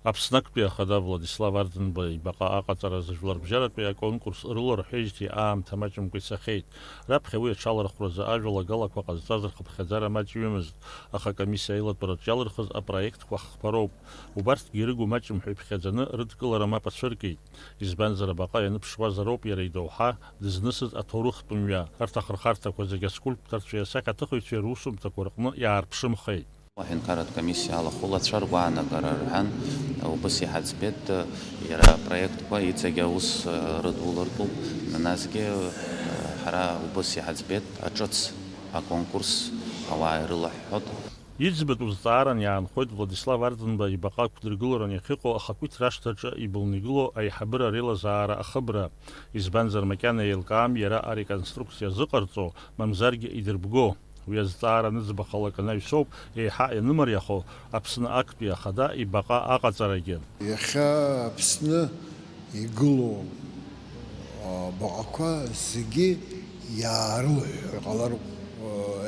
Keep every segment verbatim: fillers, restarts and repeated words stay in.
Аԥсны актәи ахада Владислав Арӡынба ибаҟа аҟаҵаразы жәларбжьаратәи аконкурс рыларҳәеижьҭеи аамҭа маҷымкәа ицахьеит. Раԥхьа уи аҽалархәразы ажәалагалақәа ҟазҵаз рхыԥхьаӡара маҷҩымызт, аха акомиссиа аилатәараҿ иалырхыз апроектқәа хԥароуп. Убарҭгьы ирыгу маҷым ҳәа иԥхьаӡаны рыдкылара мап ацәыркит. Избанзар, абаҟа ианыԥшуазароуп иара идоуҳа дызнысыз аҭоурыхтә мҩа. Арҭ ахырхарҭақәа зегьы аскульпторцәеи асахьаҭыхыҩцәеи русумҭақәа рҟны иаарԥшымхеит. Аҳәынҭқарратә комиссиа алахәылацәа ргәаанагара рҳәан, убыс иҳаӡбеит, иара апроектқәа иҵегь аус рыдулартәуп, насгьы ҳара убыс иҳаӡбеит аҿыц аконкурс ауаа ирылаҳҳәот. Иӡбатәу зҵааран иаанхоит Владислав Арӡынба ибаҟа ақәдыргыларан иахьыҟоу ахақәиҭра ашҭаҿы ибылнагылоу аиҳабыра реилазаара ахыбра. Избанзар, макьана еилкаам иара ареконструкциа зыҟарҵо, мамзаргьы идырбго. Уи азҵаара аныӡбахалак анаҩсоуп еиҳа ианымариахо Аԥсны актәи ахада ибаҟа аҟаҵарагьы. Иахьа Аԥсны игылоу абаҟақәа зегьы иаарылҳәҳәо иҟалароуп.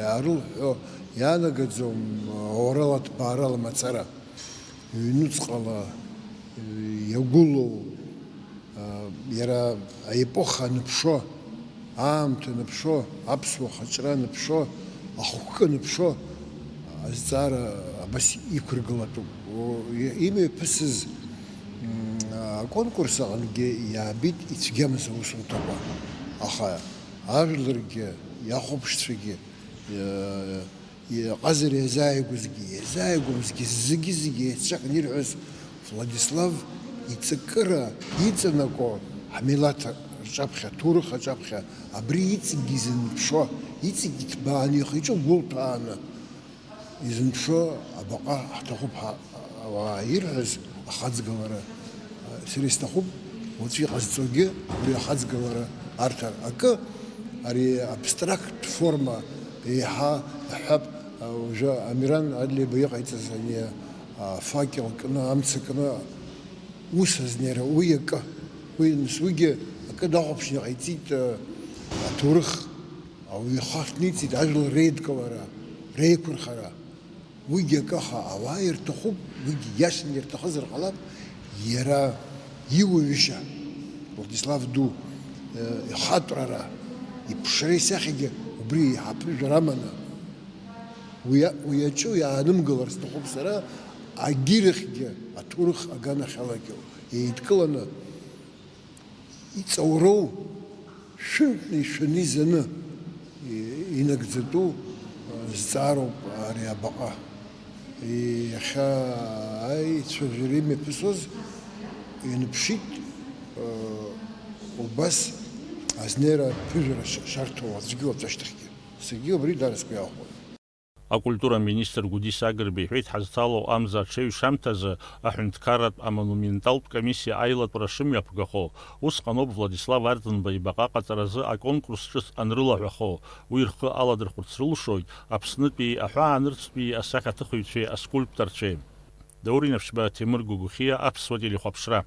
Иаарылҳәҳәо иаанагаӡом аорала, ҭбаарала мацара. Ҩнуҵҟала иагәылоу, иара аепоха аныԥшуа, аамҭа аныԥшуа, аԥсуа хаҿра аныԥшуа, ахықәкы аныԥшуа азҵаара абас иқәыргылатәуп. Имҩаԥысыз, м, аконкурс аҟынгьы иаабеит ицәгьамыз аусумҭақәа, аха ажәларгьы, иахәаԥшцәагьы, иа-, иҟазар иазааигәазгьы, иазааигәамзгьы, зегьы-зегьы еицҿакны ирҳәоз Владислав иҵакыра иҵанаго ҳмилаҭ рҿаԥхьа, аҭоурых аҿаԥхьа, абри иҵегьгьы изынԥшуа, иҵегьгьы иҭбааны, ихы-иҿы гәылҭәааны изынԥшуа абаҟа ҳҭахуп ҳәа ауаа ирҳәаз ахаҵгылара, сара исҭахуп уаҵәы иҟазҵогьы абри ахаҵгылара арҭар. Акы, ари абстракттә форма еиҳа иаҳҳәап, уажәы Амиран Адлеиба иҟаиҵаз ани афакел кны, амца кны ус азнеира, уи акы, уи, нас уигьы акы дахәаԥшны иҟаиҵеит, аҭоурых ауаҩы ихы ахҭниҵеит, ажәлар реидкылара, реиқәырхара. Уигьы акы, аха ауаа ирҭахуп, уигьы иашаны ирҭахызар ҟалап, иара иуаҩышьа, Владислав ду, э, ихатәрара, иԥшра исахьагьы убри еиҳа аԥыжәара аманы. Уи а-, уи аҿы иаанымгылар сҭахуп сара, агьырахьгьы, аҭоурых аганахьалагьы еидкыланы, иҵауроу шәынтәны ишәаны изаны и-, инагӡатәу, э, зҵаароуп ари абаҟа. И-, иахьа аицәажәара имҩаԥысуаз ианыԥшит, э, убас азнеира аԥыжәара ш-, шарҭоу аӡәгьы уаҵәашьҭахьгьы. Саргьы убри дара сгәы иаахәоит. Акультура аминистр Гәдис Агрба иҳәеит, ҳазҭало амза аҽеиҩшамҭазы аҳәынҭқарратә амонументалтә комиссиа аилатәара шымҩаԥгахо, усҟаноуп Владислав Арӡынба ибаҟа аҟаҵаразы аконкурс ҿыц анрылаҳәахо. Уи рхы аладырхәырц рылшоит Аԥснытәи, аҳәаанырцәтәи асахьаҭыхыҩцәеи аскульпторцәеи. Даур Инаԥшьба, Ҭемыр Гәыгәхиа, Аԥсуа телехәаԥшра.